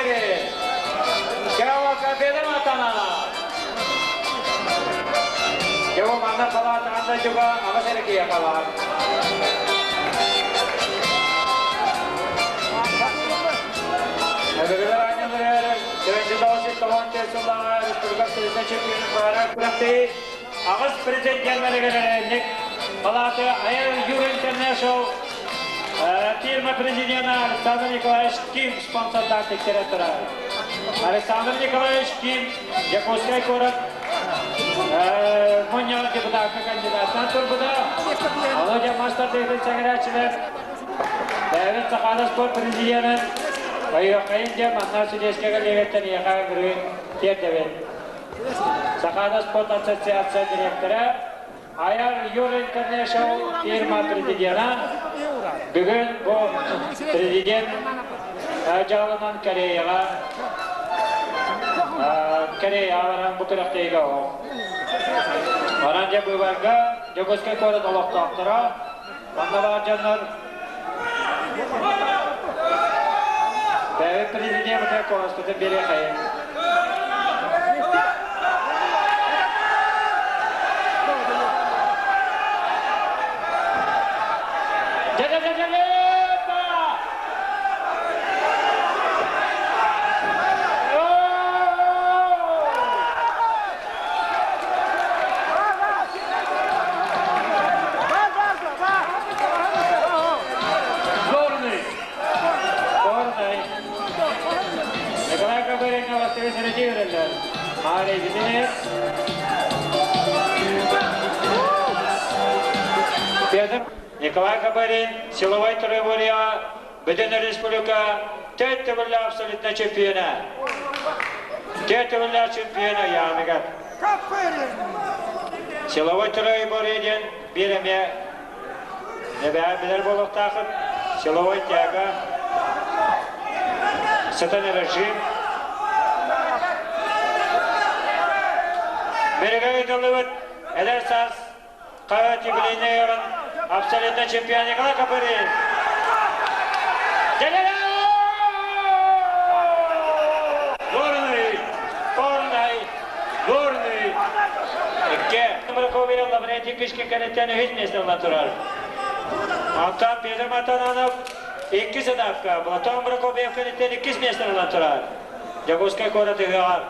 Кабырин. Кева Петр Матанана. Кева манна халаат анда жуга ама серекия халаат. Эбегелер айнылар 1994 сыллаҕа республика абсолютнай чемпионун баара күрэхтэһии аҕыс президент палаты Air Euro International фирма президента Александр Николаевич Ким спонсордаан тиксэрэ турар. Александр Николаевич Ким Якутскай куорат мунньаҕар депутатка кандидаттан турбута. Ону дьэ мастер сэҥэрээччилэр Бэйэбит Сахаада спорт президенин Ойуоххайын диэн манна сүдүөскэ кэлиэгэттэн эйиэхэ ыҥырыы тиэрдэбин. Сахаада спорт ассоциация дириэктэрэ Айар Юр International фирма президена бүгүн бу президент дьаалынан Кореяҕа Кореяҕа баран бу күрэхтэһиигэ оҕо. Онон дьэ быыбарга Дьокуускай куорат олохтоохторо Манна баар дьоннор бэйэбит президеммитигэр куоласпытын биэриэхэйиҥ. Горный! Горный! Николай Копыренко бастыгы сэрэтии береллер. Аарейбитини Петр Николай Копырин силовой требования бүтүн республика төрт төгүллээх абсолютно чемпиона. Төрт төгүллээх чемпиона Яныгар. Силовой тройборье диэн биир эмиэ эбээ билэр буолуохтаахыт. Силовой тяга, сытан режим. Биригэ ыытыллыбыт эдэр саас Хаһыат юбилейнай абсолютно чемпион Николай Копырин. Горный, Горный, Горный. Икки. Мраковия Лаврентий Кишкин кэнниттэн үһүс миэстэ ылан турар. Антон Петр Матананов иккис этапка Платон Прокопьев кэнниттэн иккис миэстэ ылан турар. Дьокуускай куорат ыһыаҕар.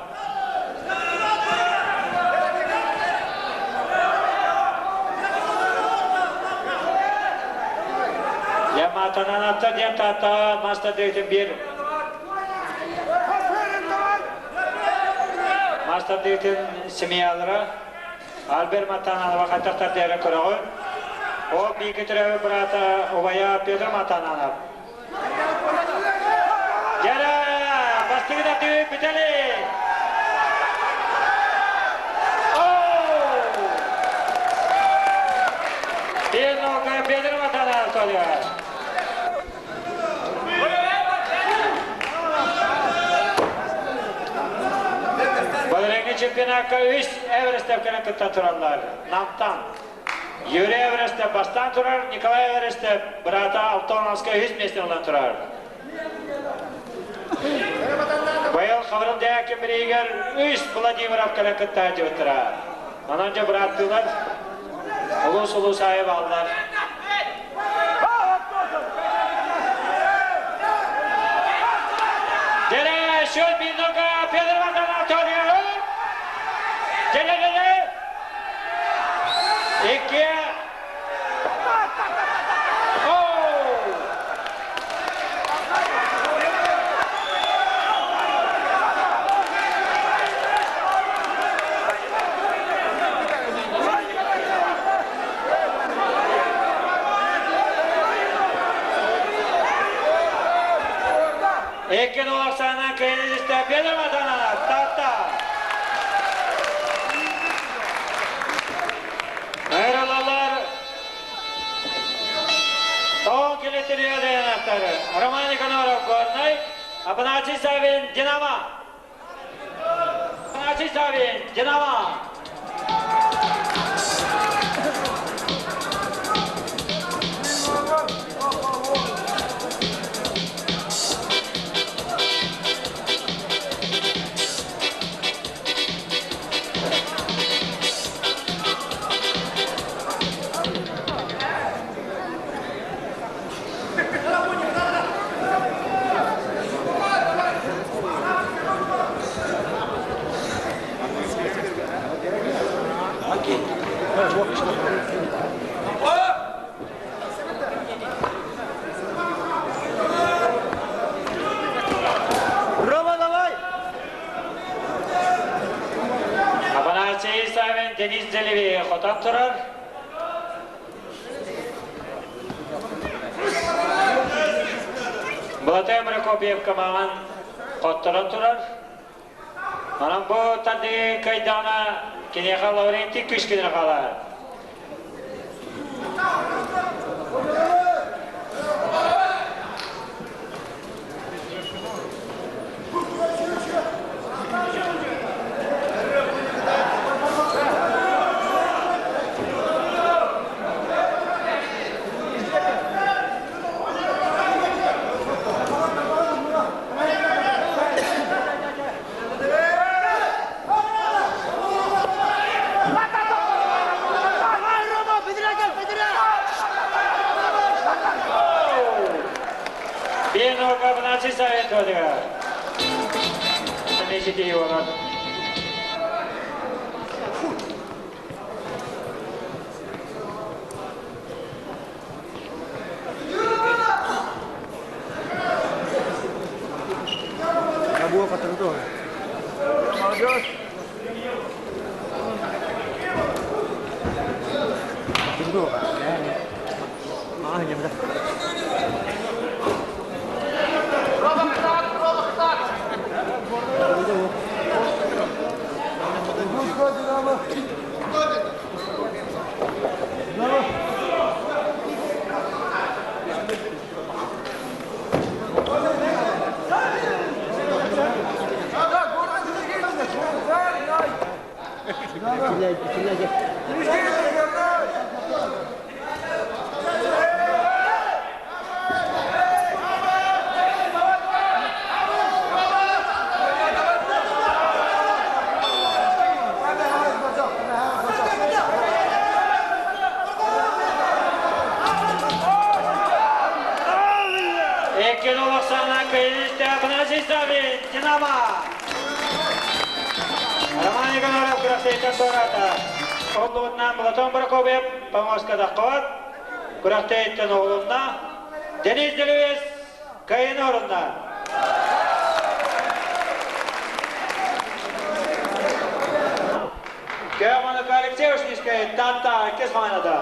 Яматананатта диэн тааттаҕа мастер дейтин биир мастер дейтин семьялара Альберт Матананова хайдах тардыара көрөҕүн. Ол бииргэ төрөөбүт быраата убайа Петр Матананов. Дьэрэ, бастыгы да түһүк бүтэли! Петр Петр Матананов Былырыҥҥы чемпионакка үс Эверестевканы кытта тураллар. Намтан. Юрий Эверестев бастаан турар, Николай Эверестев быраата Алтоновскай үһүс миэстэ ылан турар. Быйыл Хабырыл Дьээкин бириигэр үс Владимиров кэлэн кытта сылдьыбыттара. Онон дьэ бырааттыылар улуус-улуус аайы бааллар. Дьэрэ, счет минука Петр Анатольевич! Дьэрэ, дьэрэ! Икки. Икки Оксана Кеннедистэ Петр Таатта. Ыҥырылаллар Тоон килетириэ дайанаахтары Роман Никаноров Горнай, Апанасий Савин Динамо. Апанасий Савин Динамо. Денис Делеви хотон турар. Балатай Прокопьевка маҥан хотторон турар. Онон бу тардыы кыайдаҕына киниэхэ Лаврентий Кышкин хаалар. Биэнок Афанасий Советович. Эккин Оксана Кыйылта Афанасий Савин, Динамо! Роман Николаев күрэхтэһииттэн туораата. Оһоллубутунан Платон Прокопьев помостка таххыбат. Күрэхтэһииттэн оһолунна. Денис Делевец кыайыны орунна. Көөмөнүк Алексей Ушницкай Таатта иккис хамаандата.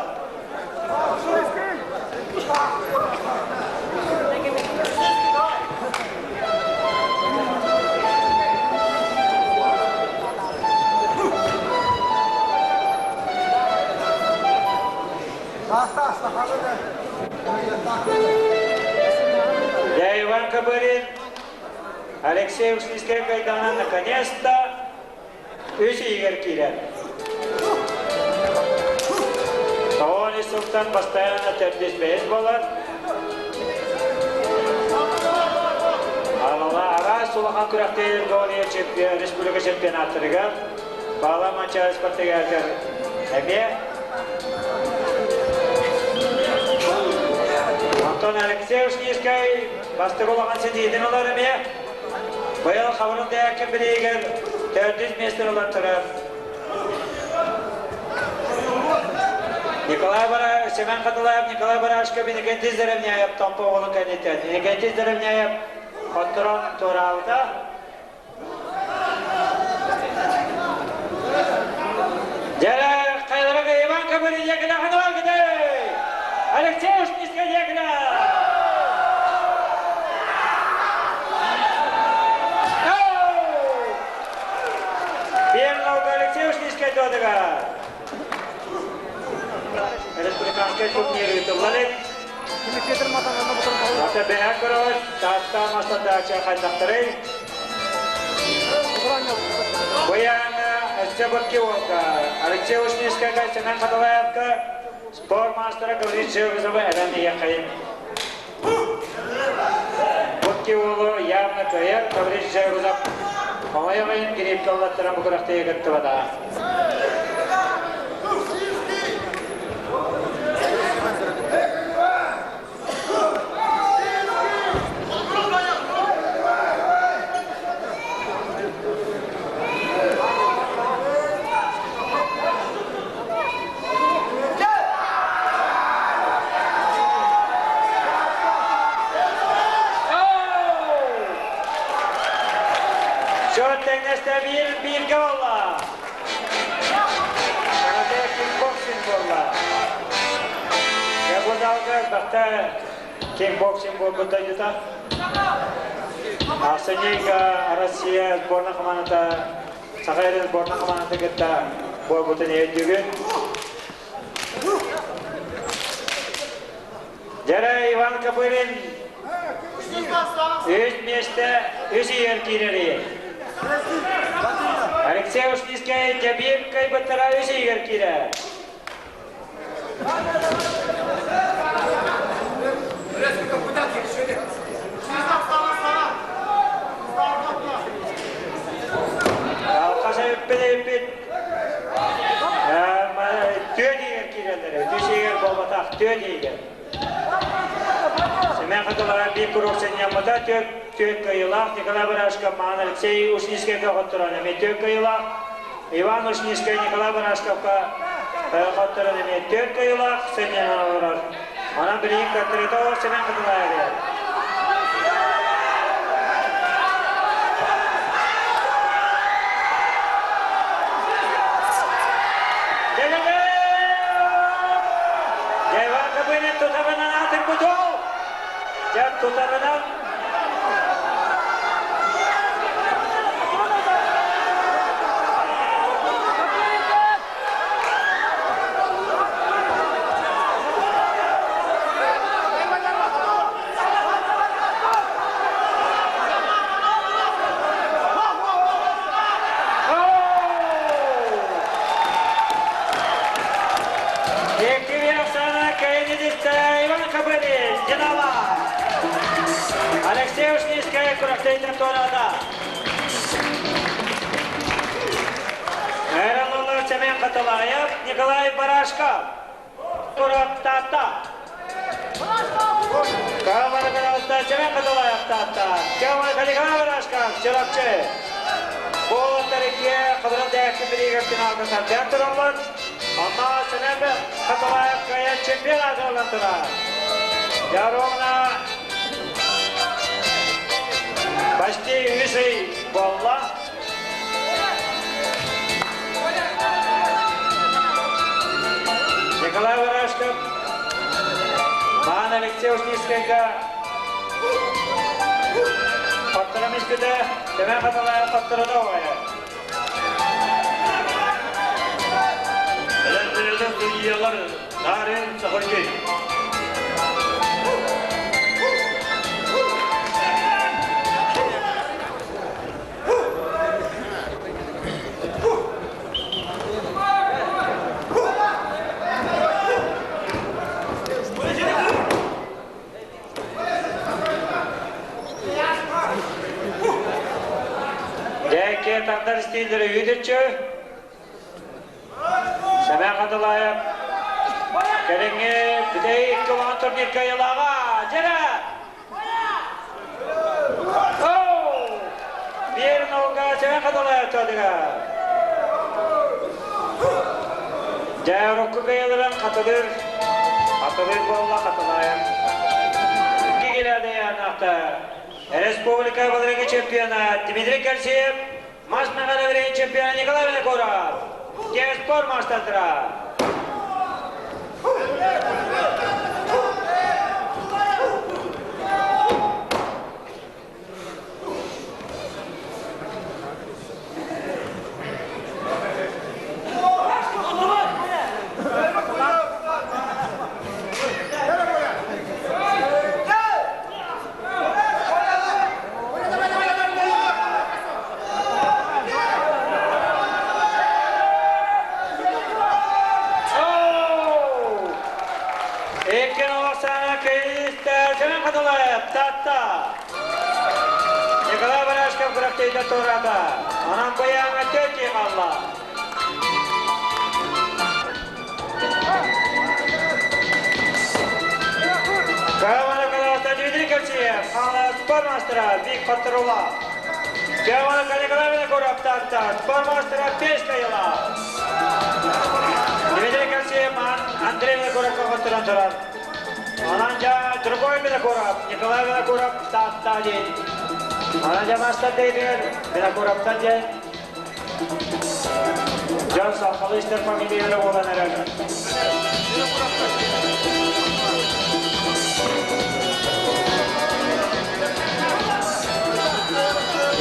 Я Иван Кобырин, Алексей Ушницкай кайданан наконец-то үс иһигэр киирэр. Тоҕо сылтан постоянно төрдүс бэһис буолар. Алала араас улахан күрэхтэһиилэргэ чемпион, республика чемпионаттарыгар Баала Манчаары спартакиадатыгар эмиэ Антон Алексеевич Ушницкай бастакы улахан ситиһиитин ылар эмиэ. Быйыл Хабырын Дэйэккин бириигэр төрдүс миэстэни ылан турар. Николай Бара, Семен Хатылаев, Николай Барашков, Иннокентий Заровняев, Томпо оҕолун кэнниттэн. Иннокентий Заровняев хотторон туораабыта. Дьэ, хайаларга Иван Кобылин Алексей Ушницкий Первого Алексей Ушницкий туодыга. Республиканскай турнир ыытыллар. Ата бэһэ көрөр, Таатта масадача хайдахтарый? Быйаҥа өссө бырки уолга Алексей Ушницкайга Семен Хатылаевка спорт маастара Гаврил Чевызова эбэн иһиэххэйин. Бырки уолу явно кыайар Гаврил Чевызов хомойоҕойун гриппе ыллаттаран бу күрэхтэһиигэ кыттыбата. Счет тэҥнэстэ биир бииргэ буолла. элбэхтэ кикбоксинг буолбут дойдута. Ахсынньыга Россия сборная хамаандата Саха сирин сборная хамаандата кытта буолбутун өйдүүгүн. Дьэрэ Иван Копырин үс миэстэ үс иһэр киирэри. Алексей Ушницкай Дьэбиир кыайбыттара үс иһигэр киирэр. Алхас эппит түөн иһигэр киирэллэр үс иһигэр буолбатах түөн иһигэр. Семен Хатылаев биир куруук сынньаммыта түөрт түөрт кыайыылаах Николай Барашков Маан Алексей Ушницкайга хотторон эмиэ түөрт кыайыылаах Иван Ушницкай Николай Барашковка хотторон эмиэ түөрт кыайыылаах сынньанан олорор. Онон билигин кыаттарыыта олох Семен Хатылаев. Иван Копырин тутарынан аатырбыт уол. Дьэ тутарынан Еккиви Оксана Каинидиста Иван Копырин, Динамо. Алексей Ушницкая күрэхтэһиитин туораата. Эраллар Семен Хатылаев, Николай Барашков. Тураптаата. Каваргалта Семен Хатылаев таатта. Каваргалика Барашков, Чурапчы. Буолаттар иккиэ Хабырын Дээкки бириигэр финалга сардыан тураллар. Онно Семен Хатылаев кыайан чемпион аатырылан турар. Яровна почти үс ый буолла. Николай Барашков, Маан Алексей Ушницкайга Хоттором испитэ, Семен Хатылаев хотторото оҕойо. Эдэрдэрдэн судьуйалар Дарин Сахаргей. Дьээкке тардар истииллэрэ үөтүччү. Сэмэн Хатылаев кэлиҥҥи бүтэй икки улахан турнир кыайыылааҕа. Дьэрэ! Биир нолга Сэмэн Хатылаев туотуга. Дьэ, урукку кыайыыларын хатылыыр, хатылыыр буолла Хатылаев. Кигилээдэйээнахта республика былырыҥҥы чемпиона Дмитрий Кальсиев, мас мэҕэлэбирин чемпиона Николай Винокуров, спорт маастардара. Икки Оксана Кыысташын Хатылаев Татта. Николай Барашков күрэхтэһиитэ туораата. Онон быйааҥҥа төрт киһи хаалла. Кавана Каласта Дмитрий Кольцеев, спорт мастера Вик Патрула. Кавана Николай Винокуров Татта, спорт мастера Пешка Ела. Дмитрий Кольцеев, Андрей Винокуров хотторон турар. Онон дьэ другой Винокуров, Николай Винокуров Таатта диэн. Онон дьэ мастер дейдигэр Винокуровтан диэн дьон сахалыы истэр фамилиялара буолан эрэр.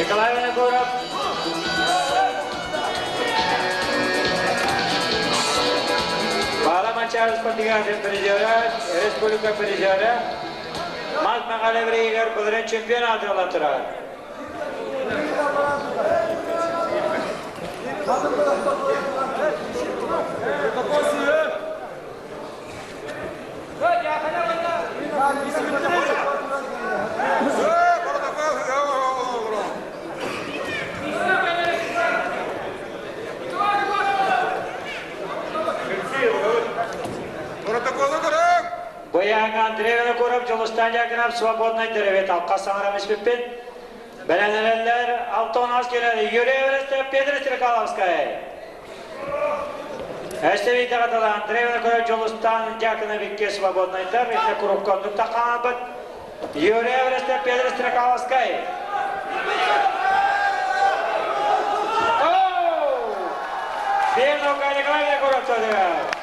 Николай Винокуров. Баала Манчаары спартакиадатын призера, республика призера, Мас Мэхээлэбиригэр былырыын чемпион аатырылан турар. Быйаҥ Андрей Винокуров, Дьулустан Дьяконов свободнай деревет алқа саҥарам испиппин. Бэлэнэрэллэр Алтон ас кэлэр Юрий Эверестов, Петр Стрекаловскай. Эстэбиитэҕэ тыла Андрей Винокуров, Дьулустан Дьяконов икки свободнайдар, икки курукконнук тахаабыт. Юрий Эверестов, Петр Стрекаловскай. Биир наука Николай Винокуров сөдүгэр.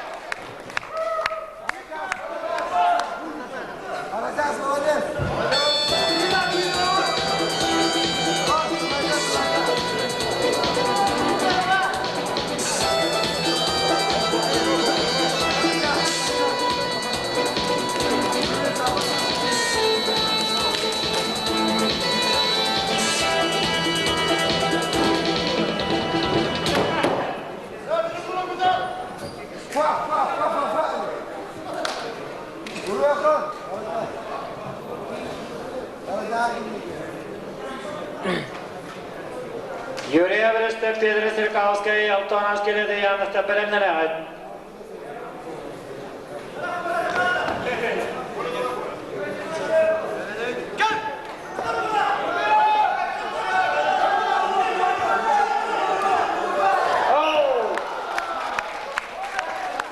Юрий Эверестов, Петр Стрекаловскай, Алтон Аскеледы Яновта бэлэмнэнэҕит.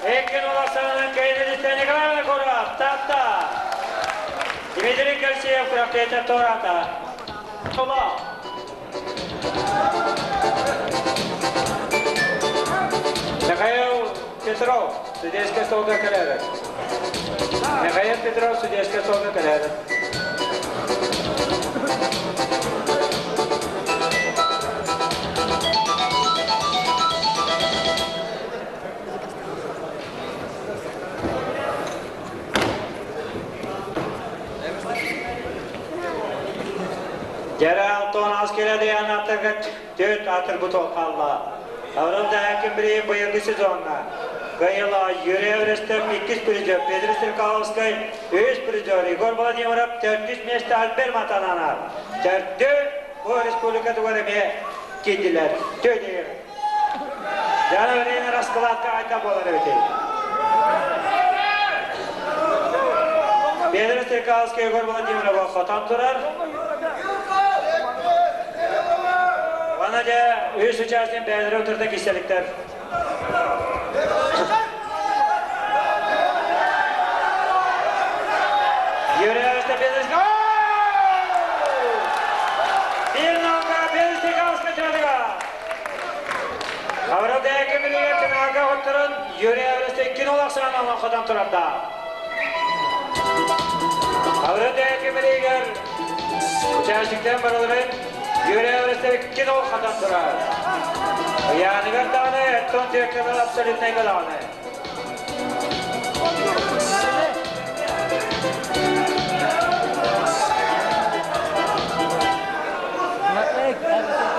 Эккен уласанын кайнелистен Николай Куров, Татта. Дмитрий Гарсиев, Курахтета Тората. Тула. Михаил Петров, судейская столга кэлэрэ. Михаил Петров, судейская столга кэлэрэ. Дьэрэ Алтон ас кэлэ атыгыт төрт атырбыт ол хаалла. Аврал Даякин бiri быйылгы сезонна Кайыла Юрий Эверестов иккис призер Петр Стрекаловскай, үс призер Егор Владимиров, төрдүс место Альбер Матананов. Төрдү бу республика тугар эмиэ киирдилэр. Төдүйөр. Дьара время раскладка айта болар эбити. Петр Стрекаловский Егор Владимиров хотон турар. Ана дьэ үс участник бэйэлэрэ утарда кистэликтэр. Юрий Остапенко. Бирнаука Белстиковска чадыга. Авралдайы билиге финалга оттырын Юрий Авростей кинолақ сағынан қадам тұрарда. Авралдайы билигер участниктен барылырын Юрий Авростей кинол қадам тұрар. Яныгар даҕаны эттон түөккэ абсолютнай даҕаны.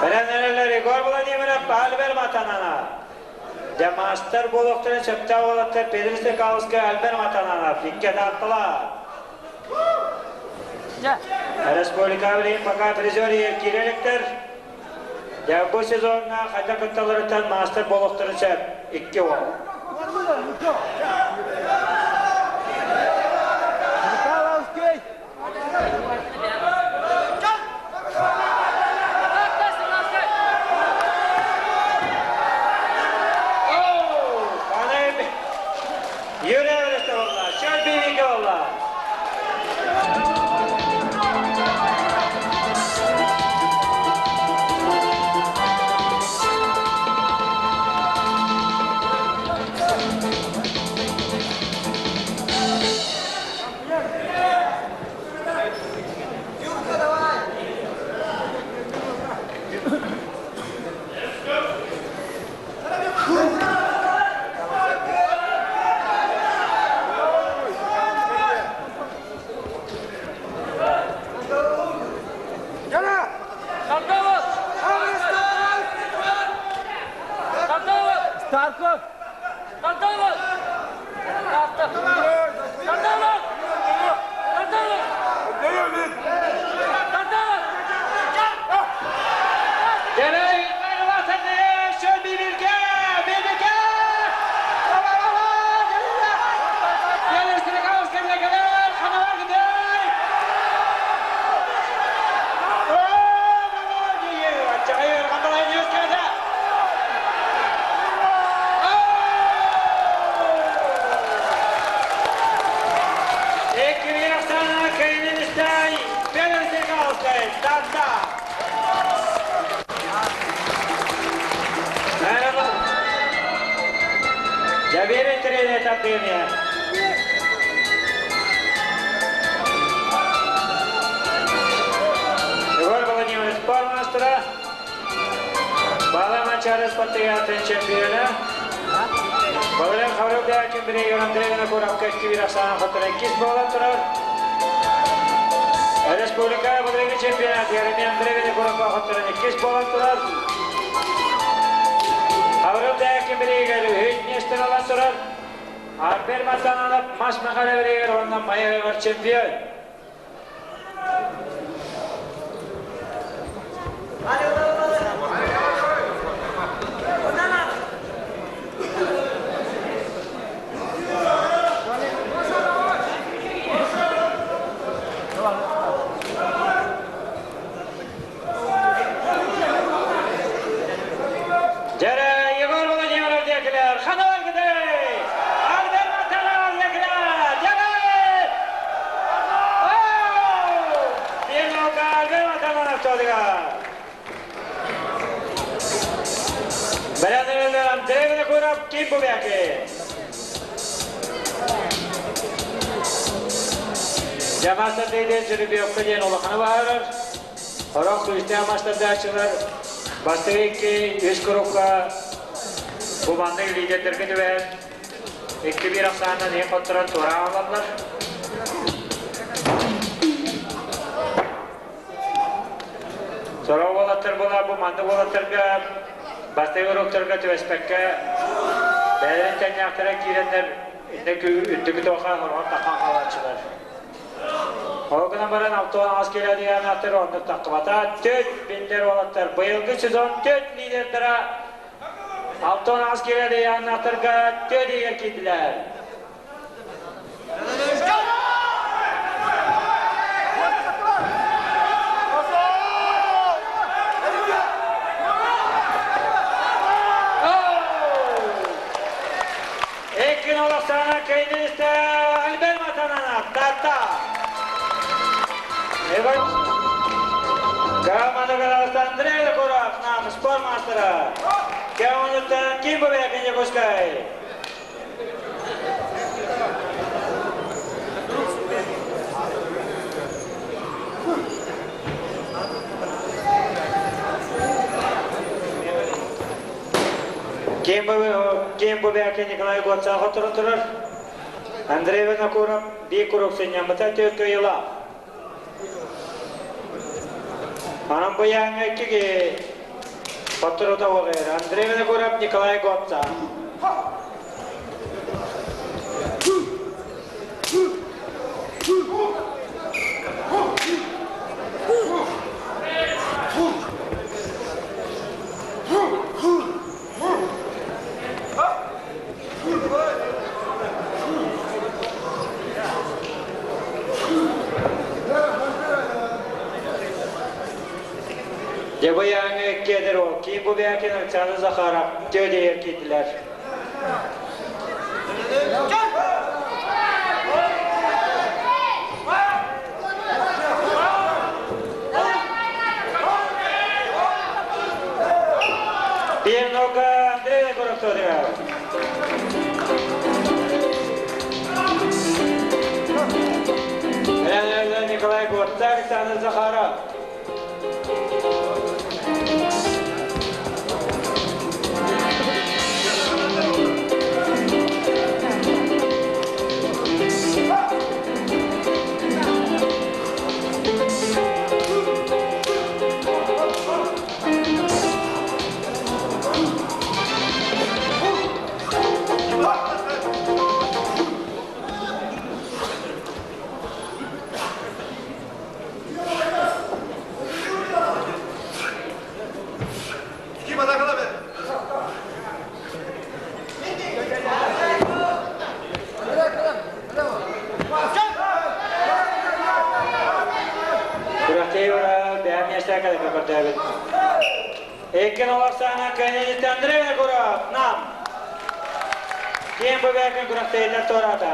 Бэлэмнэнэллэр Егор Владимиров Альбер Матанана. Дьэ мастер буолуохтарын сөптөөх уолаттар Петр Стекаловскай Альбер Матананов икки атааттылар. Республика билигин пока призер киирэликтэр. Дьэ бу сезоҥҥа хайдах кытталларыттан мастер буолуохтарын сөп икки уол. Юрий Эверестов Счет бирики болла. тардыгын Егор Владимирович спорт маастара, Бала Манчары спартакиадатын чемпиона, Валерий Хавров Дякин Брейгер Андрей Винокуровка икки Оксана хотторон иккис буолан турар. Республика былырыҥҥы чемпионат Еремей Андрей Винокуровка хотторон иккис буолан турар. Хавров Дякин Брейгер үһүс миэстэни ылан турар. Арбер Матананов Мас Махара Брейгер уонна Майа чемпион. Дьэрэ Егор Владимиров диэкилэр ханалар кытай! Ардер Матанов диэкилэр! Дьэрэ! Пианока Ардер Матанов туодугар! Бэлэмнэнэллэр Андрей Винокуров, Ким Бубяки! Дьамаста Дейден жеребьевка диэн улаханы баһаарар. Сорох күүстээх мастардааччылар бастакы икки, үс курукка бу маннык лидердэргэ түбэһэн 2-1 ахсаанынан иһин хотторон туораан ылаллар. Сорох уолаттар була бу маннык уолаттарга бастакы уруоктарга түбэспэккэ бэйэлэрин тэҥнээхтэрэ киирэннэр үрдүкү туохха хороҕор таххан хаалааччылар. Ол гынан баран 68 киилэ дианааттар оннук таххыбата. Төрт биллэр уолаттар быйылгы сезон төрт лидердара 68 киилэ дианааттарга төрт иһигэр киирдилэр. Эккин олохсаана кэйдинистэ Альбер Матанана Тата. Команда Андрей Куров нам спорт мастера. Кемонуттан ким бу Якускай? Ким Бубяки Николай Гоца хотуру турар. Андрей Винокуров бии курук сынньаммыта төрт ыйыла. Анан быйааҥҥа иккиги хотурута оҕыр. Андрей Винокуров Николай Гоца. Дьэ бу ыйааҥҥа икки эдэр уол Ким Бубякин, Александр Захаров түөдэйэр киирдилэр. Пианока Андрей Егоров. Николай Горца, Александр Захаров. Күрэхтэһии бэйэм миэстэ кэлэкэ көрдөөбүт. Иккин олорсаана кэнниттэн Андрей Винокуров нам. Ким Бубякин күрэхтэһиитэ туораата.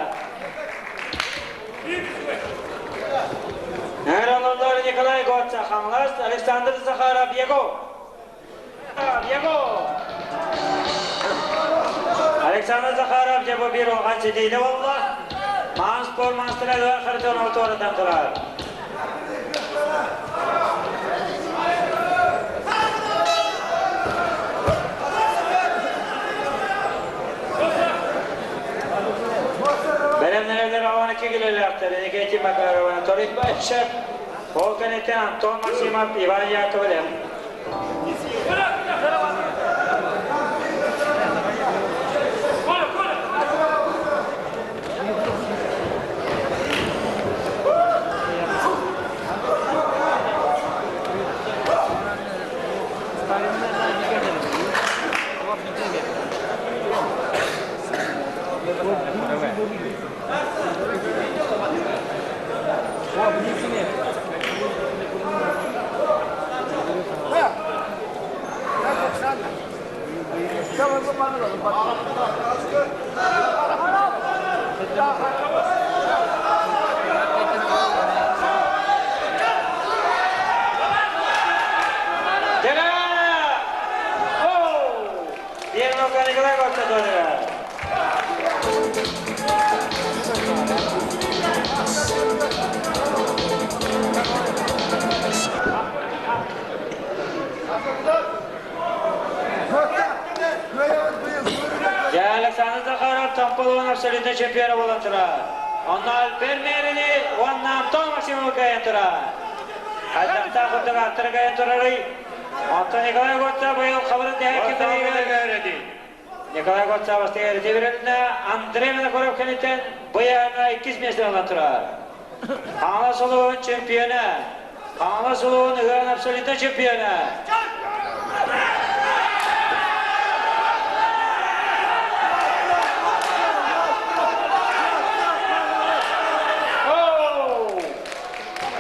Эрололлор Николай Гоца Хаҥалас, Александр Захаров Его. Его. Александр Захаров дьэ бу биир улахан ситиилэ буолла. Маан спорт маастара Эдуард Харитонов туоратан турар. Бэлэмнэнэллэр 12 килэлээхтэр Никитин Макаров, Анатолий Бачев, ол кэнниттэн Антон Максимов, Иван Яковлев. Александр Захаров Томполуон абсолютно чемпиона буолан турар. Онно Альбер Мерини уонна Антон Максимов кыайан турар. Хайдахтаах курдук аттары кыайан турарый? Онтон Николай Готца быйыл хабырын дэһэ Николай Готца бастыгар итибириннэ Андрей Винокуров кэнниттэн быйаана иккис миэстэ ылан турар. Хаҥалас улууһун чемпиона, Хаҥалас улууһун ыһыан абсолютно чемпиона.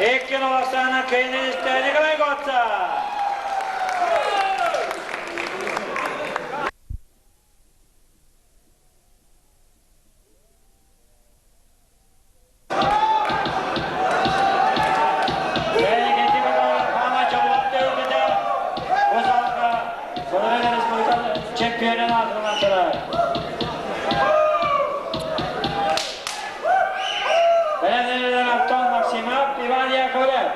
Икки Новостана кыайын Николай Готца. Антон Максимов, Иван Яковлев.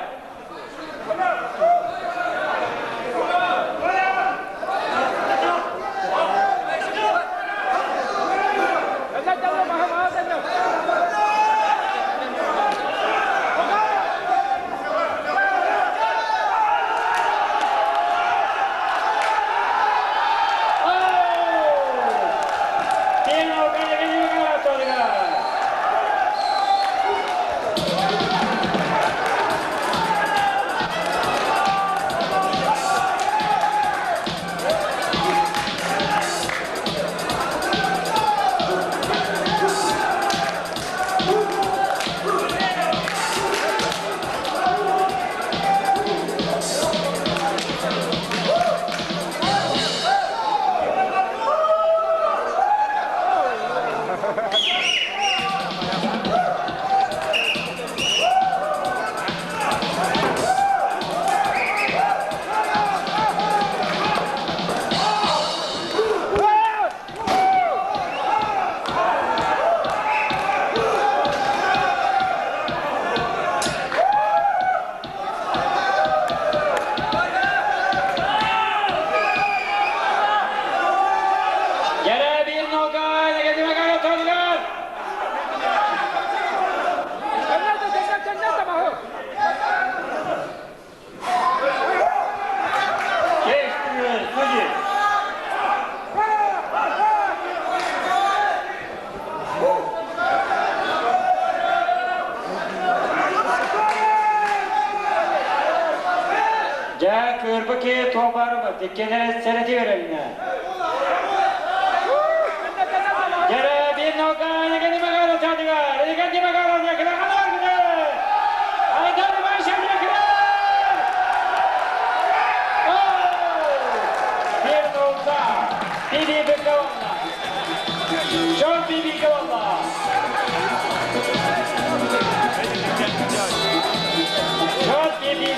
Дьэ, кыырбы киһи туох баарымыт, иккиэннэрэ сэрэтии берэлинэ. Дьэрэ, биир нога, Николай Макаров чатыгар, Николай Макаров Айдар Иванович Биир нога, Биби Бековна, Джон Биби Бековна. Джон Биби.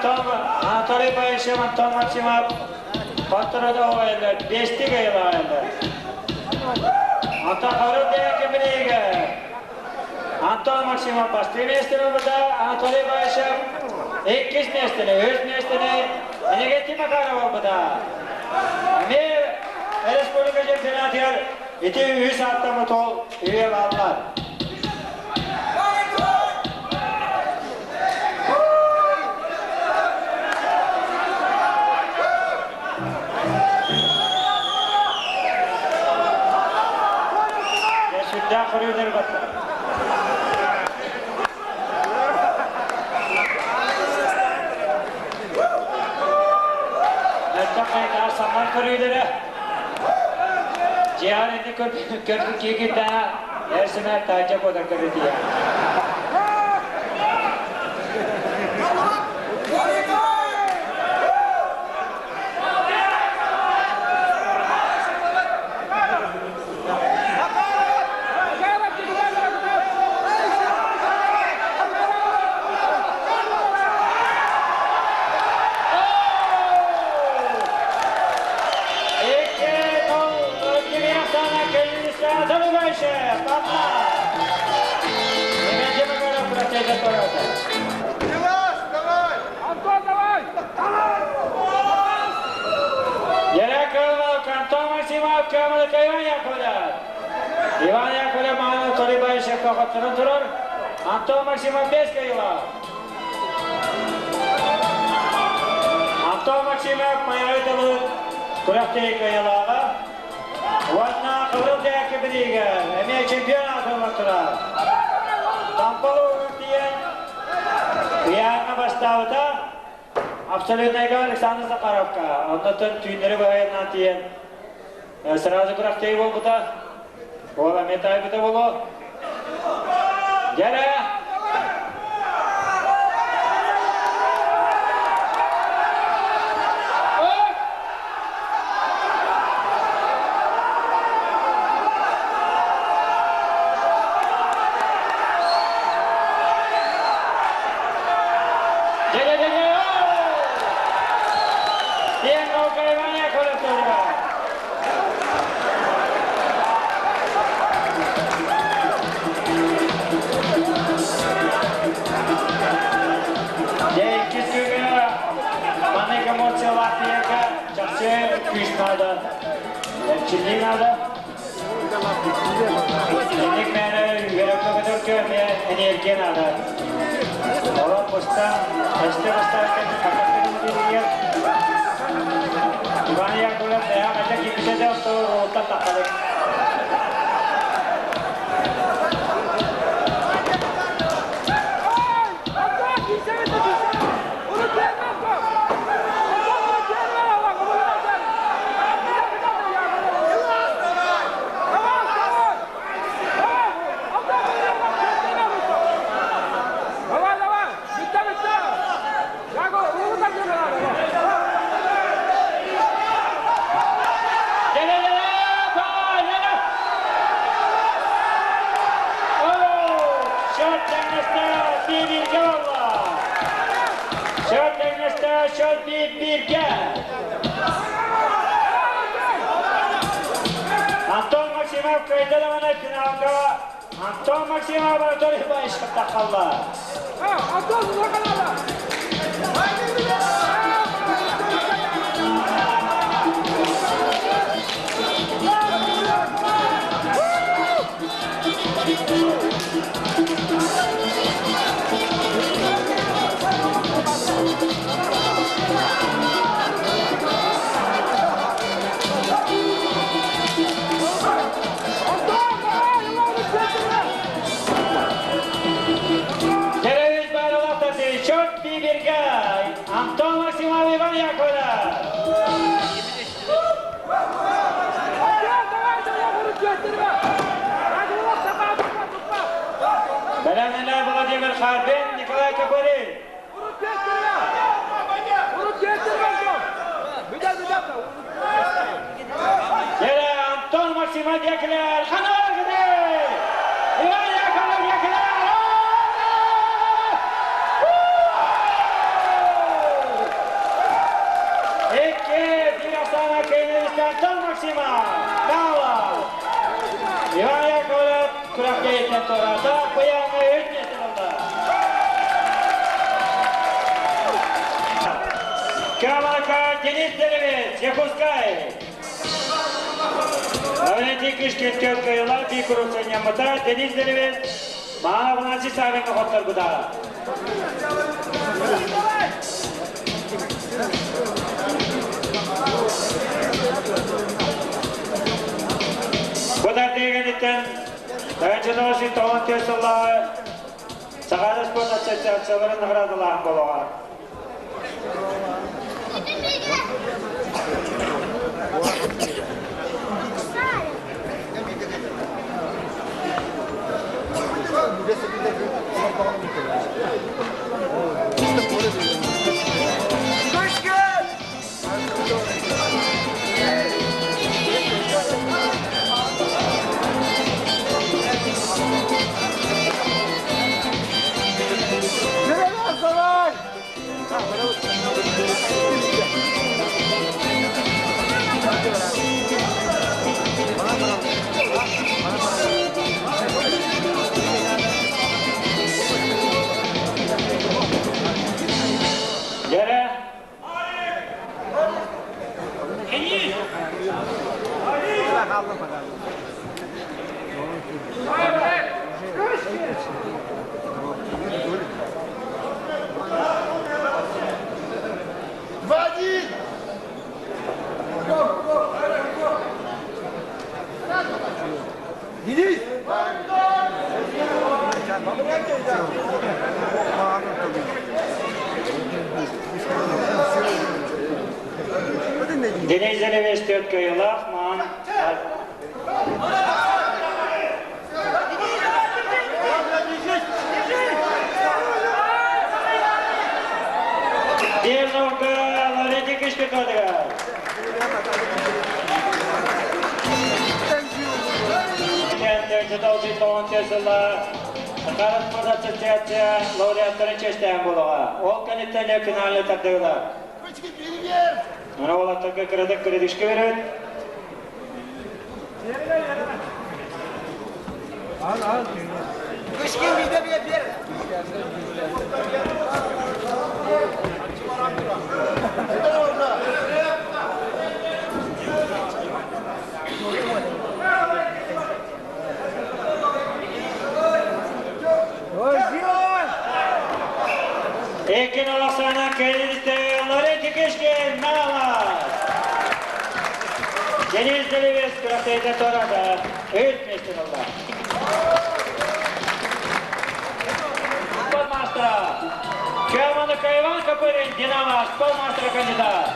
Антон Анатолий Баишев, Антон Максимов хотторо оҕайылар, биэстик айылаайылар. Антон Харыл диэн кимириигэ Антон Максимов бастакы миэстэни ылбыта, Анатолий Баишев иккис миэстэни, үһүс миэстэни Энегетти Макаров ылбыта. Эмиэ республика чемпионатыгар ити үһүс ааттаммыт ол үһүө бааллар. Сүрдээх көрүүлэр батта. Мөлтөх хайдаа самар көрүүлэрэ. Дьиэҕэр ити көрбүт киһи да эр сэмээр таһырдьа куотар көрүтүйэ. Антон, давай! Антон Максимов көмөлөкө Иван Яковлев. Иван Яковлев Анатолий Баишев хотторон турар. Антон Максимов бес кыйыла. Антон Максимов майабытылы күрэхтэһии кыайыылааҕа. Уонна Кыбырыл Дээки бириигэ эмиэ чемпион аатылла турар. Тампал тиийэн ыйааҥҥа бастаабыта. Абсолютнайга Александр Захаровка. Оннотон түүннэри быһайынан тиийэн сразу күрэхтэһии буолбута. Уол эмиэ таайбыта буолуо. Дьэрэ! Диэн Иван Яковлев Дьэ, иккис күҥҥэ маннык эмоциялаах киһиэхэ чахчы күүс наада, эрчиллии наада. Инник мээнэ үөрэ-көтөргө эмиэ энергия наада. Олор быстан, эстэ бастаан кэлбит Иван Яковлев бэйэҕэ хайдах киирбитэ да оттон таххалык. Давай, давай! Bitti, bitti! Яго, Счет 1-1-ге. Антон Максимов кыайда даҕаны финалга Антон Максимов Анатолий Баишев тахалла. Антон, надо! Kereviz bayrağı Счет 1-1-ге. Антон Максимов Иван Яковлев. Бэлэмнэнэ Владимир Харбин, Николай Копырин. Дьэ, Антон Максимов диэкилэр, ханар Иван Яковлев диэкилэр! күрэхтэһииттэн туораата, Куйааҥҥа үс миэстэ буолла. Камака Денис Деливец, Якутскай. Лаврентий Кышкин көл кыайыылаах биир куруук сынньаммыта Денис Деливец Маана Афанасий Савинга хотторбута. Бу тардыыгыныттан Тагачаноши тоҕон түөрт сыллааҕы Сахаада спорт ассоциацияларын наҕараадалааһын буолуоҕа. Дьэрэ Денис Залевич түөрт кыайыылаах маан Дежурка Ларити Кишкетодыгар. Сахара спорт ассоциация лауреаттарын чэстээн буолуоҕа. Ол кэнниттэн финалны тардыылар. Мына уолаттарга кыратык передышка берет. Ekin Alasana Кэлиtte Лоренти Кишкин Малас. Денис Делевец күрэхтэһиитэ туораата. Үс миэстэн ылла. Спортмастера Керманов Иван Копырин, Динамо, спортмастера кандидат.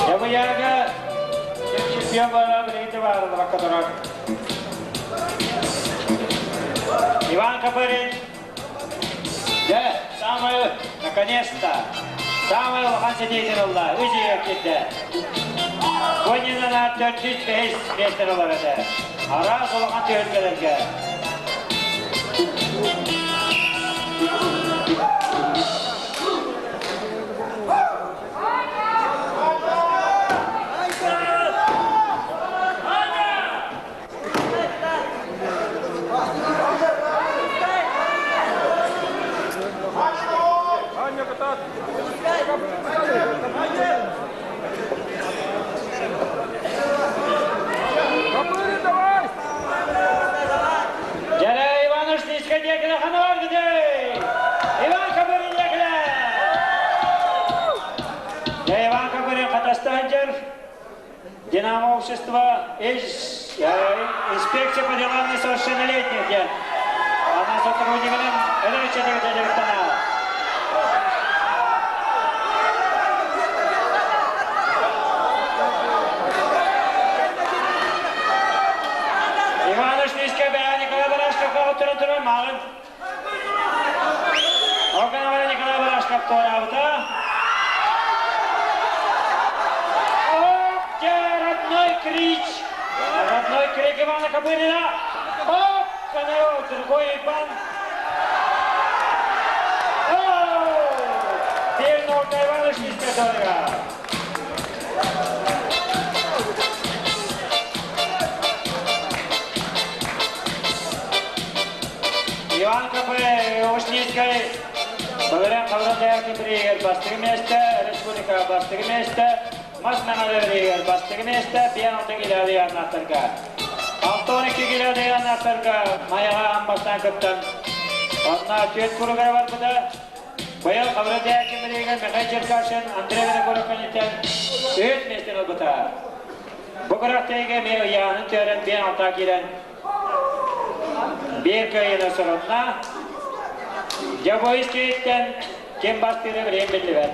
Ямыяга чемпион бара билигин баарылар которор. Иван Копырин, да, самый, наконец-то, самый улахан ситиитин ылла, үс үйэ киирдэ. Конинана 405 миэстэн ылар этэ. Араас улахан түһүлгэлэргэ. Копырин, давай! Дьэрэ Иванович дискотеканы ханар Иван Копырин диэкилэ! Дьэ Иван Копырин хатастаан дьэр Динамо общество инспекция по делам несовершеннолетних диэн ана сотруднигынан өлөрүччэтигитэ дьарыктанаа. Иванович Нискэ бэйэ Николай Барашков оҕотторон туран мааҕын Органовара Николай Барашков туораабыта. Оп, дьэ, родной крич! Родной крик Ивана Копырина! Оп, канал, другой Иван! Иван Ушницкай туһугар. Иван Копырин Ушницкай Былырыын Халыҥ Дайаркын бирииһигэр бастакы миэстэ, республика бастакы миэстэ, Мас Мэҥэлэ бирииһигэр бастакы миэстэ, 56 килэ ыйааннаахтарга. 62 килэ ыйааннаахтарга Майаҕа аан бастаан кыттан, онно түөрт куругара барбыта. Быйыл Хабырын Дайаркын бирииһигэр Михаил Черкашин Андрей Винокуров кэнниттэн үһүс миэстэни ылбыта. Бу күрэхтэһиигэ эмиэ ыйааһынын түһэрэн биэн алтаа киирэн Биир кыайыыны сурунна. Дьобуйскийтэн ким бастыыра билигин биллибэт.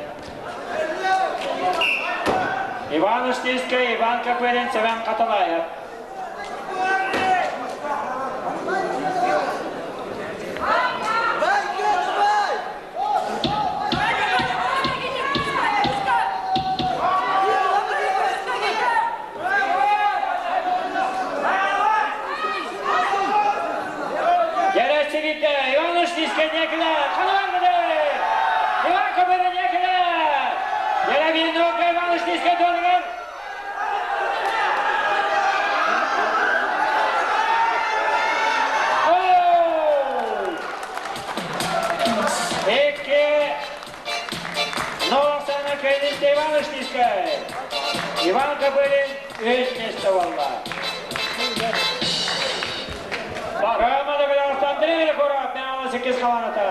Иван Устинскай, Иван Копырин, Сэмэн Хатылаев. Дьэрэччигитэ Иван Устинскай диэкилэр, халаангыды! Иван Копырин диэкилэр! Дьэрэбииннука Иван Устинскай туолугар Икки Новоксана Кэлинскэй Иван Ушницкай. Иван Копырин үс миэстэ буолла. Кыамана Андрей Винокуров, 18 хаманата.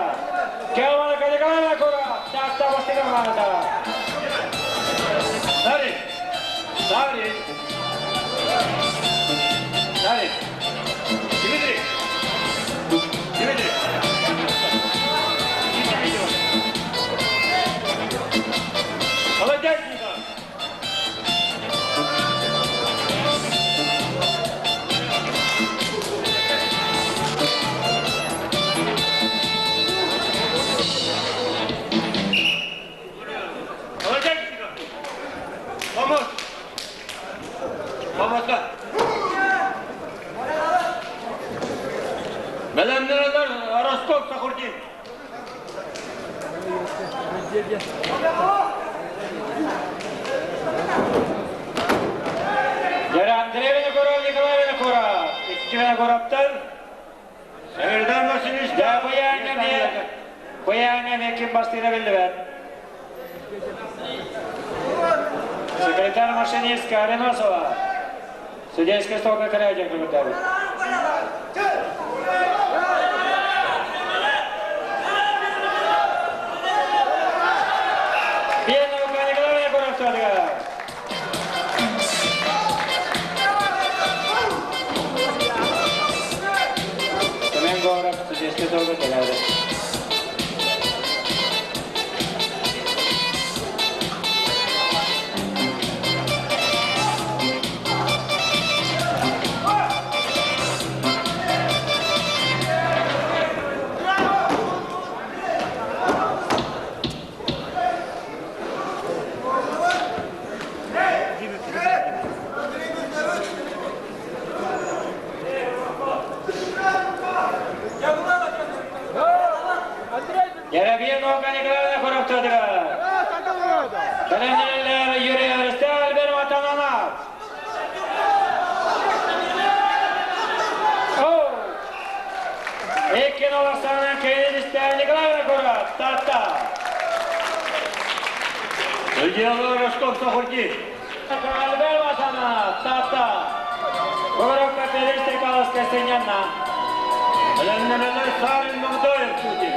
Кыамана Николай Винокуров, Таатта бастакы хаманата. Сарин! Сарин! Сарин! Дмитрий! Дмитрий! Молодец, Николай! Молодец, Николай! Помощь! Помощь! Бэлэмнэрэлэр Ростов Сахурдин. Дьэ, Андрей Винокуров, Николай Винокуров. Икки Винокуровтар. Севердан Васильевич. Дьэ, быйааҥҥа эмиэ ким бастыыра биллибэт. Секретарь машинистка Ариносова. Судейская столка Корядин көмөтөбүт. Биэнова Николай Егоровтарга. Семен Говоров судейская столка кэлээри. Еребиен Ока Николаевна Хоровтодыгар. Бэлэмнэнэллэр Юрий Арыстаал Альбер Матананов. Икки Новоксанан Кириллистэ Николай Винокуров, Таатта. Судьялар Ростов Сахурдин. Альбер Матанов, Таатта. Говоровка Перестер Каловская Сынянна. Бэлэмнэнэллэр Сарин Мамдоев Путин.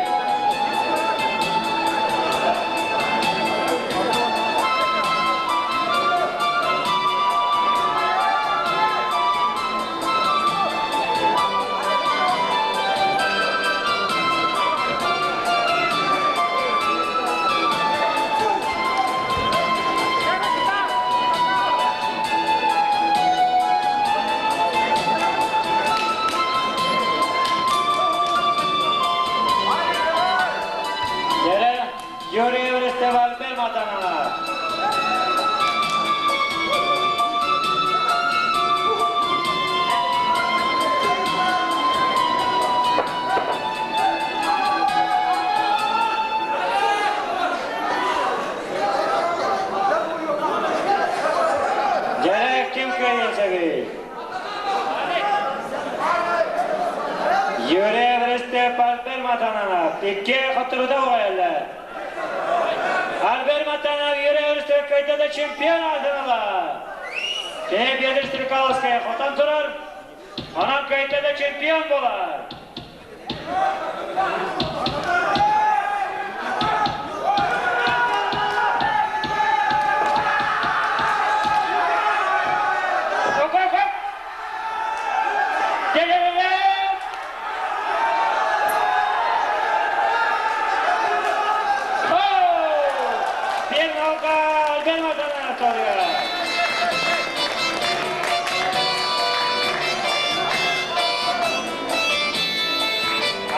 Дьэрэ Юрий Еврестев Альбер Матанов. Икки хотторуда уҕайаллар. Альберт Матанов Юрий Өрүстүркайда да чемпион аатыралар. Кини Петр Стрекаловскай хотон турар. Онон кайта да чемпион буолар.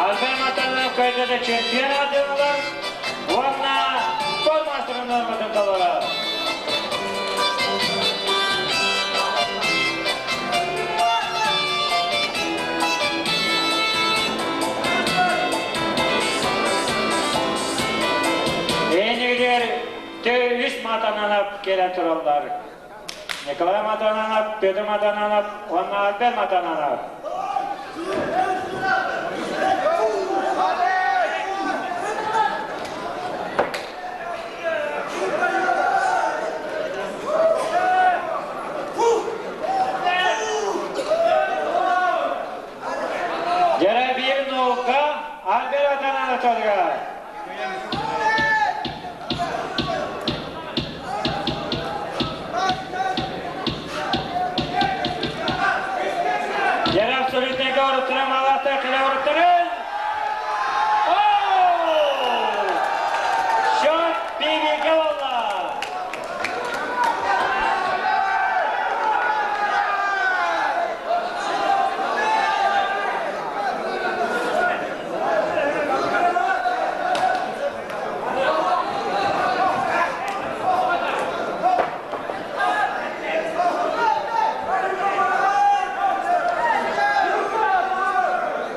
Альберт Кайдада чемпион аатырылар уонна спорт маастарын норматын толорор. Эйнигер үс матананап келе тураллар. Николай Матананов, Петр Матананов уонна Альберт Матананов. Дьэрэ биир наука Альберт Атанановичка. Дьэрэ абсолютнайга оруттара малаата кэлэ оруттарын. Счет бииргэ буолла.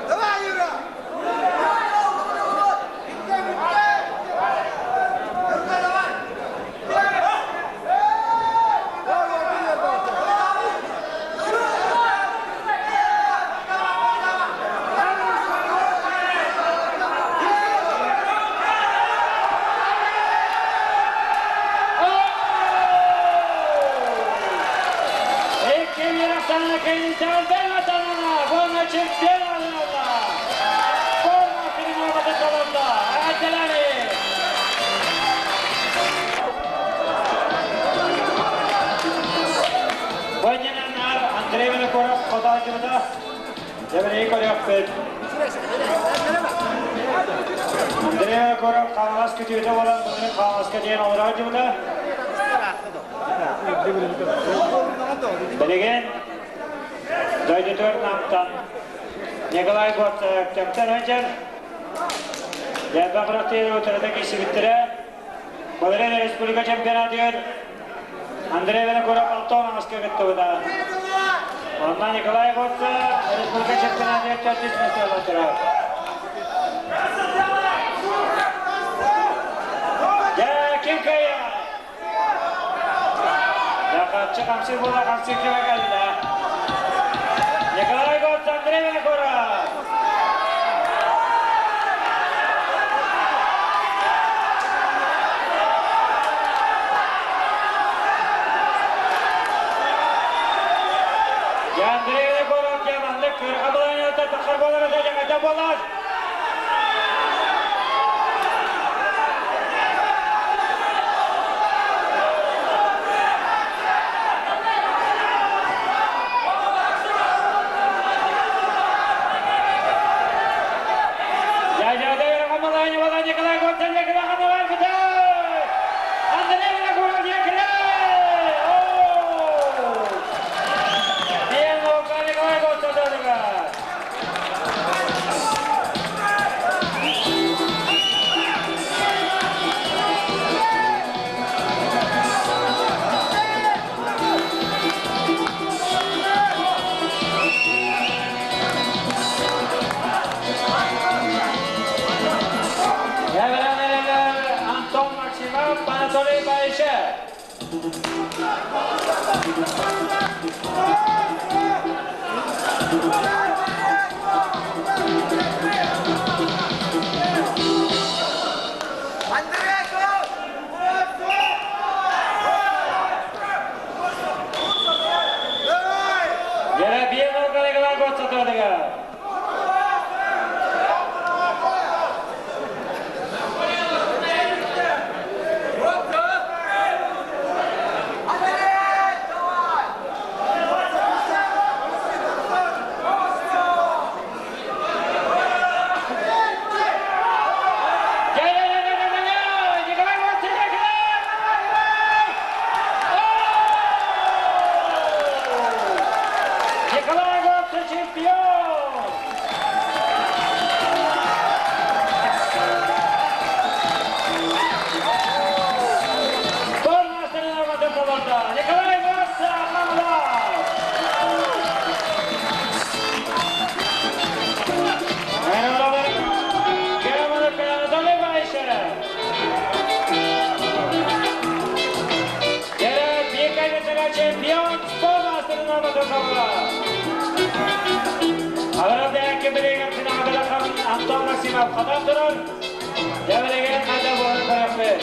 Давай, Юра! Юрка, давай! Икки Оксана Кенисян Атанана, Вона чемпион Форма тренировка таланта. Әтеләри! Бонинанар Андрей Винокуров хотаачыбыта. Дебрей көрөкпүт. Андрей Винокуров Хаҥалас күтүөтэ буолан бүгүн Хаҥаласка диэн олороочубута. Билигин дойдутугар Намтан Николай Готтан сылдьар. Дьэлбэх күрэхтэһиилэр утарыта киирсибиттэрэ. Былырыын республика чемпионатыгар Андрей Винокуров алтан аҥаска кыттыбыта. Онно Николай Готца республика чемпионатыгар төрдүс миэстэ турар. Дьэ, ким кыайар? Дьэ, хамсыыр буола хамсыыр кимэ кэллэ. Николай Готца, Андрей Винокуров. Дьэ, Андрей Винокуров дьэ маннык кырга былаанната тахар буолар этэ дьаҥата буолар. Дьэ, дьэ, дьэ, Николай Готца, Николай Готца, Андрей Винокуров Николай! Диэн Николай Готца додуга. Антон Максимов, Анатолий Баишев. Амбросова. Аҕырдээки билигин синаҕадалахан Антон Максимов хатан турар. Дьэбилигин хайда буолан көрөппүт.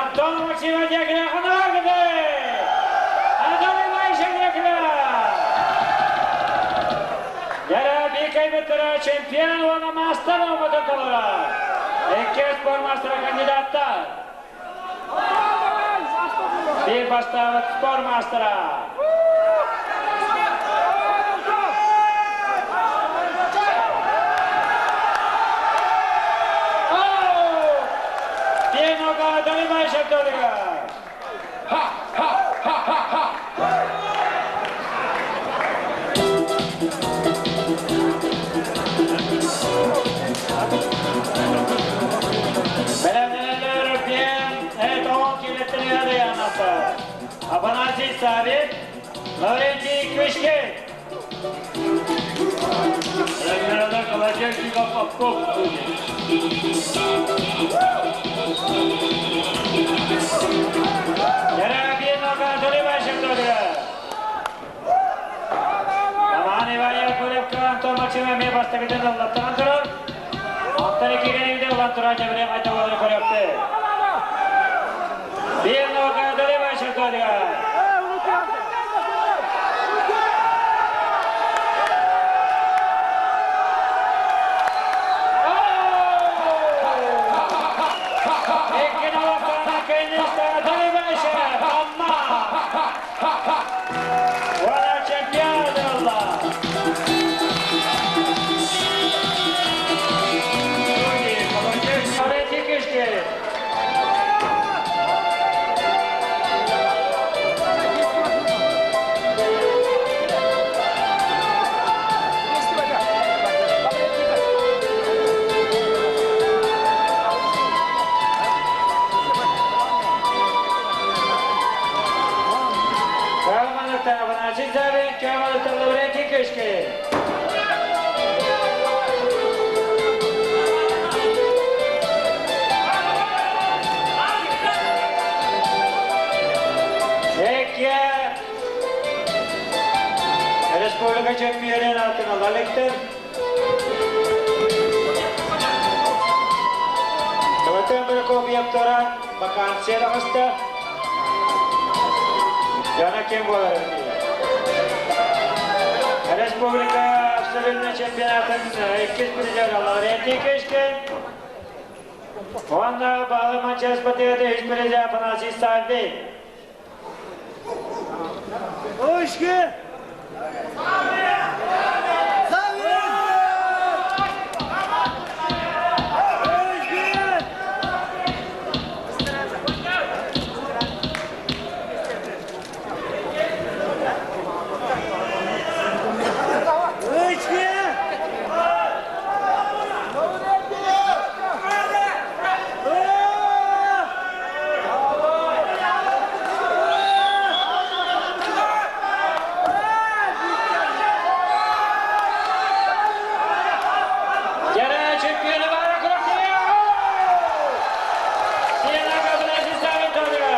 Антон Максимов диэкилэ ханаргыды! Анатолий Вайшев диэкилэ! Яра бикайбыттара чемпион уонна маастар оҥотон толорор. Икки спорт мастера кандидаттар. Биир бастаабыт спорт мастера. Пиенога Анатолий Толига. Ха, ха, ха, ха, ха. Бэлэмнэнэллэр Пиен эт он килеттен янасы. Афанасий Савин, Лаврентий Кышкин. Бэлэмнэнэллэр Колодезников Попков судьи. Яра Пиенога Анатолий Толига. Роман Иван Яковлевка Антон Максимов ме бастагытын аллаттан турар. Антон Кирилл улан турар жабыре айта болары көрөптү. Пиенога Анатолий Толига. Икки алаттан кеннистен Анатолий Байшев. Амма! Уона чемпион олла. Судьи Колодезников Лаврентий Кышкин. Калманытта Афанасий Савин, Калманытта Лаврентий Кышкин. Икки Республика чемпионын алтын алалыктыр. Кыбытын Прокопьев туран вакансия таҕыста. Жана кем болар? Республика абсолютный чемпионатын иккис призер Лаврентий Кышкин. Онна балы манчес батыгы үс призер Афанасий Савин. Ошки! Савин! Ошки! Ошки! Жана чемпионы бара күрөктү. Сиена Афанасий Савин толуга.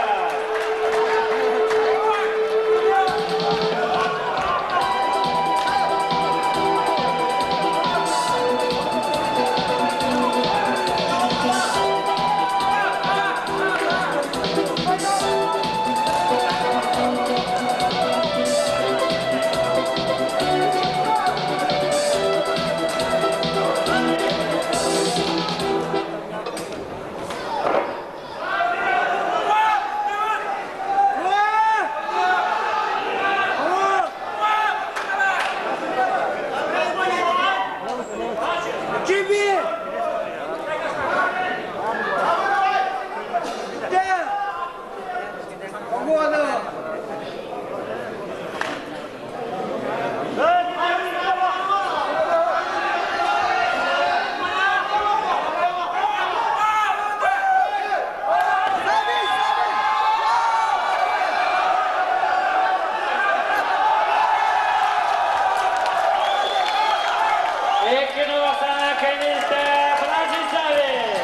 кэнниттэ Афанасий Савин.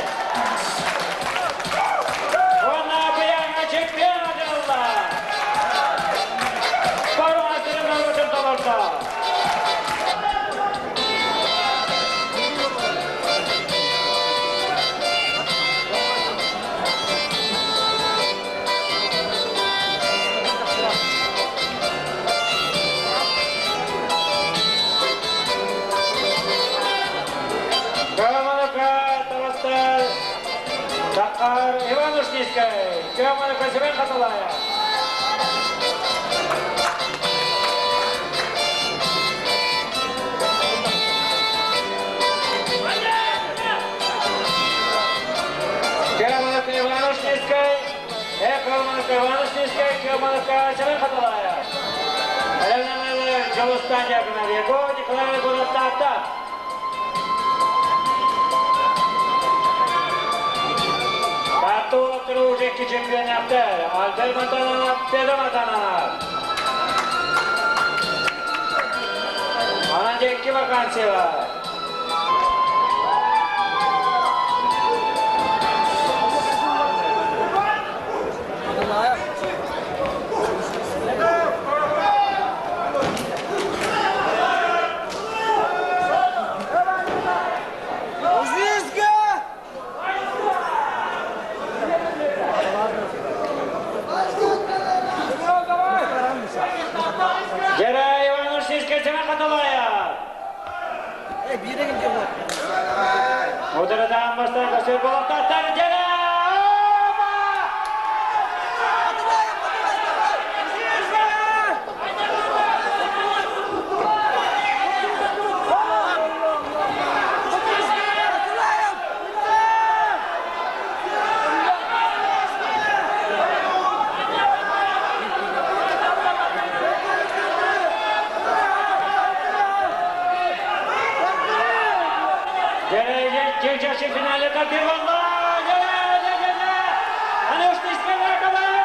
Уонна быйаҥҥа чемпион аатырылла. Спорт маастарын норуотун толордо. Краманыка таҕыста Сахар Иванушнийскай, Краманыка Семен Хатылаев. Краманыка Иванушнийскай, Краманыка Иванушнийскай, Краманыка Семен Хатылаев. Дьулустан Дьяконов, Егор Николаевич Гураттаата. Таатта уолаттары уже икки чемпионаттар. Альберт Матананов, Петр Матананов. Анан икки вакансия бар. Узницкая! Дьэрэ Иванович Сискэ Хатылаев. Ударыдаан бастан көсөр болоқтаттар Дьэрэ! Дьэрэ финале тардыр болла! Дьэрэ, дьэрэ, дьэрэ! Анушнийская команда!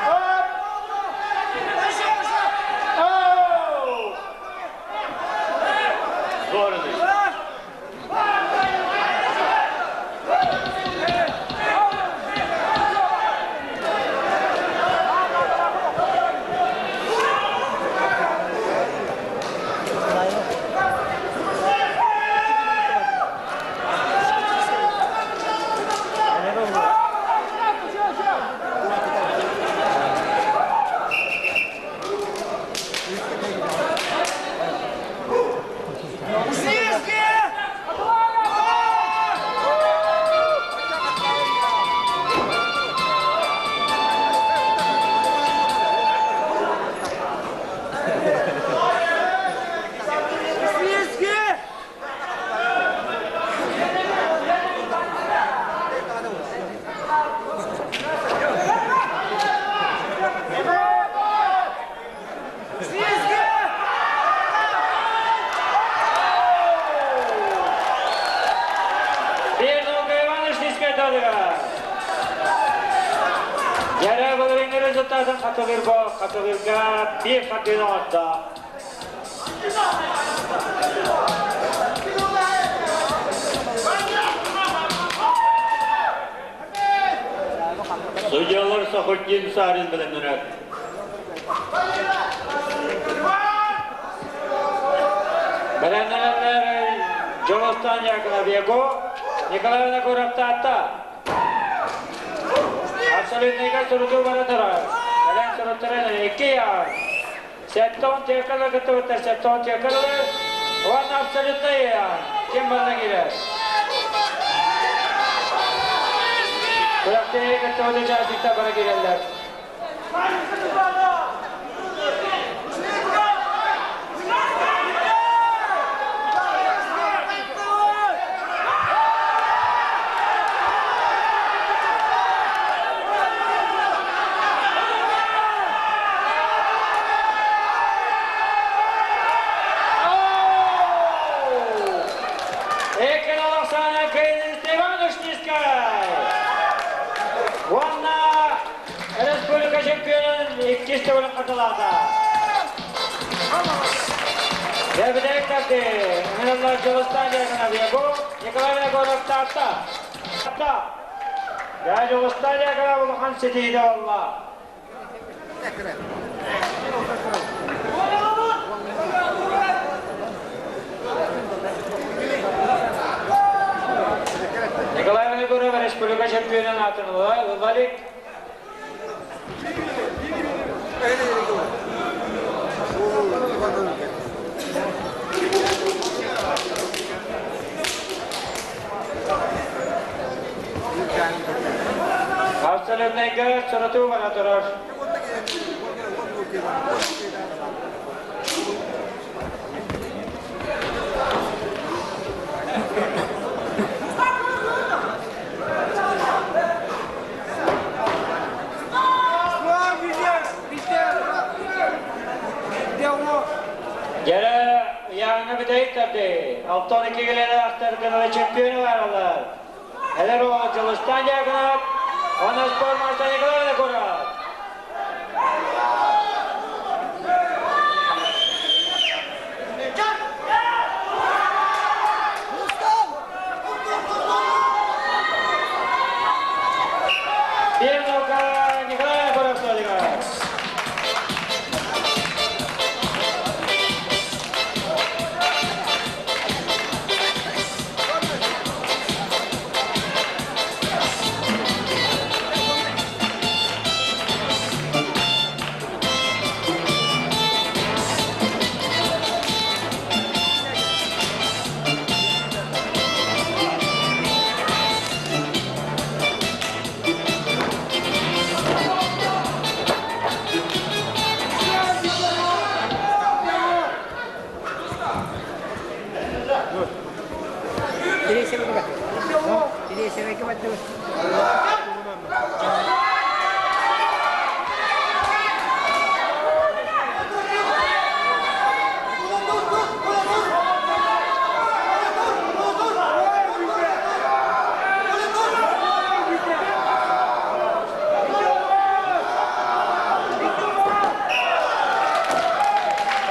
Оп! Оу! Здорово. Узницкая! Узницкая! Узницкая! Биир наука Иванович Додыга. Дьэрэ былырыыҥҥы результатын хатылыырга хатылыырга биир хардыыны оҥордо. Судьялар Сахутдин Сарин бэлэмнэнэр. Бэлэмнэнэллэр Дьулустан Яков Егор, Николай Винокуров Таатта. Абсолютныйга сурутуу бара турар. Кэлэн суруттаран икки яр. Сэттон тиэккалар кыттыбыттар, сэттон тиэккалар. Уонна абсолютный яр. Ким барна киирэр? Күрэхтэһии кыттыбыт участниктар бары киирэллэр. Эккин Оксана Кыйын Иванушнийскай! Уонна республика чемпионун иккис төгүлүн хатылаата. Дебидеккати Милла Дьулустан Дьяконов Николай Егоров Таатта. Таатта. Дьэ Дьулустан Дьяконов улахан ситиһиитэ буолла. Николай Егоров республика чемпионун аатын ылла илик. Абсолютнайга сурутуу бара турар. Дьэрэ ыйааҥҥа бүтэһик тарды. 62 килэлээх ахтар чемпионы бараллар. Эдэр уол Дьулустан Дьяконов уонна спорт маастар Николай Винокуров. Биир наука Николай Винокуров суолугар.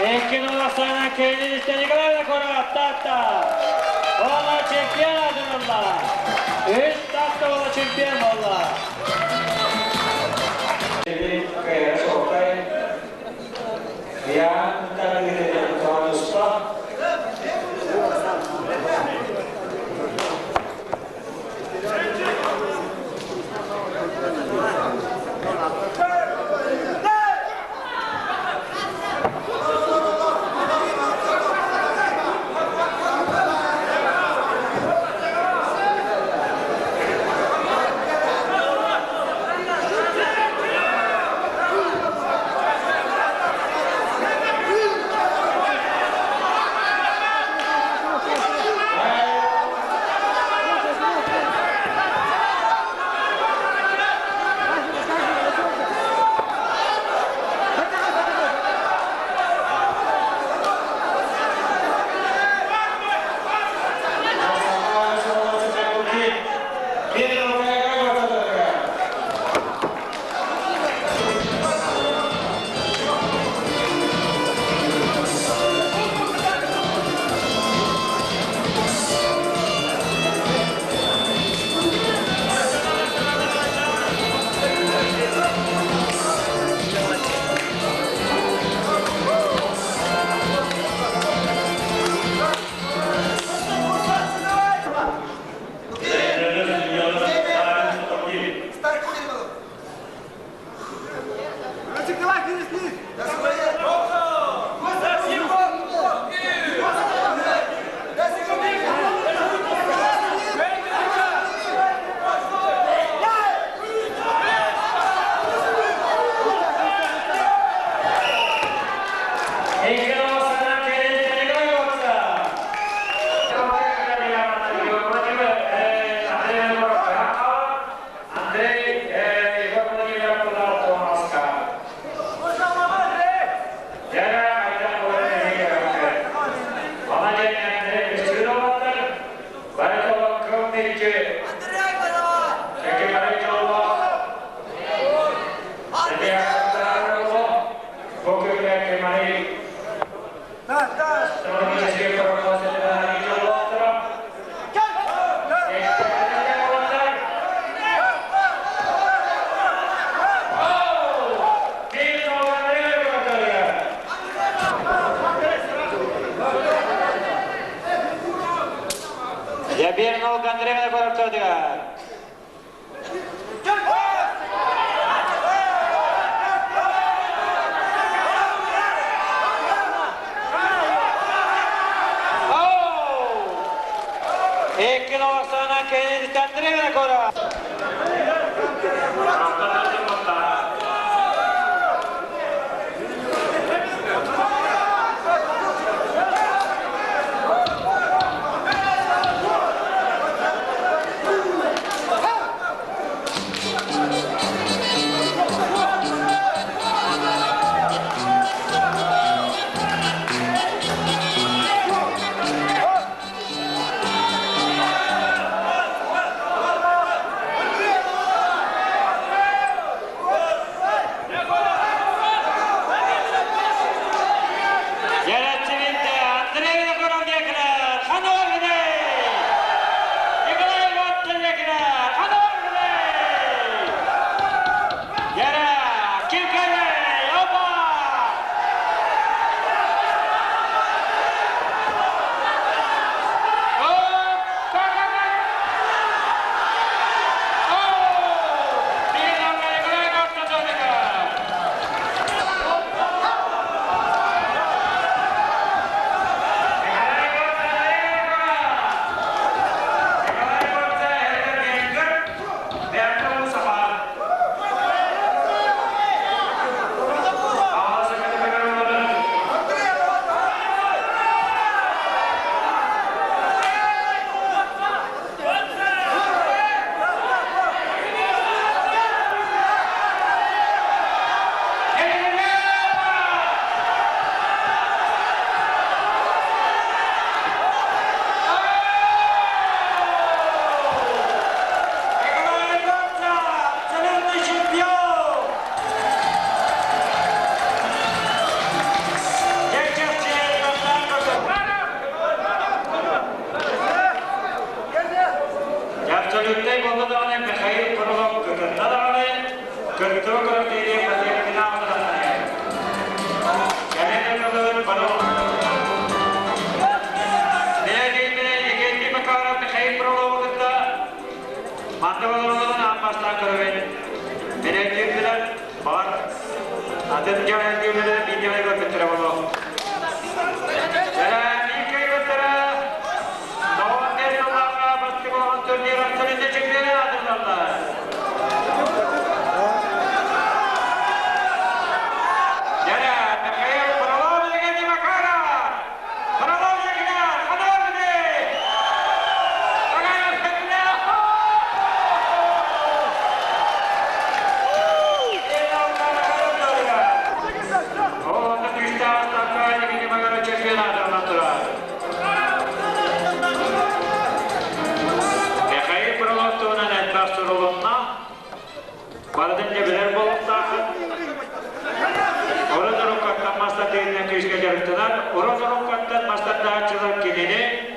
Икки Сана Кириллович Николай Винокуров Таатта. Уола чемпион аатырылла. Үс Таатта уола чемпион буолла. Ян Тарагыта. Дьэ, Ольга Андреевна көрөртөөдүгэр. Икки Новосана Кеннеди Андреевна көрөр. Дьэрэтчилинтэ Андрей Винокуров диэкилэр хануоргыны! Николай Иванович диэкилэр хануоргыны! Дьэрэ ким кэлэй? Опа! Николай Иванович диэкилэр! Абсолютный чемпион! Абсолютный буолла даҕаны Михаил Крылов кытынна даҕаны, кыттыы көрдүүрү финал Кэлин ытылыр Бэйэтин Макаров Михаил Крылову кытта маннык олоролорун аан бастаан көрөбүн. Бэйэтин бар атын дьон элбиилэрэ биирдэ көрбүттэрэ буолуо. Биир Тоҕус сыллаахха бастыҥ олоҕун турнир абсолютно чемпиона аатырдаллар. Дьэ, Михаил Фролов Евгений Макаров! Фролов Евгений Хадорный! Оонна күүстээх ставка Евгений Макаров чемпион аатырынан турар. Михаил Фролов туһунан элбэх сурулунна. Барытын дьэ билэр буолуохтааххыт. Урут уруккаттан мастардыырынан күүскэ дьарыктанар, урут уруккаттан мастардааччылар кинини.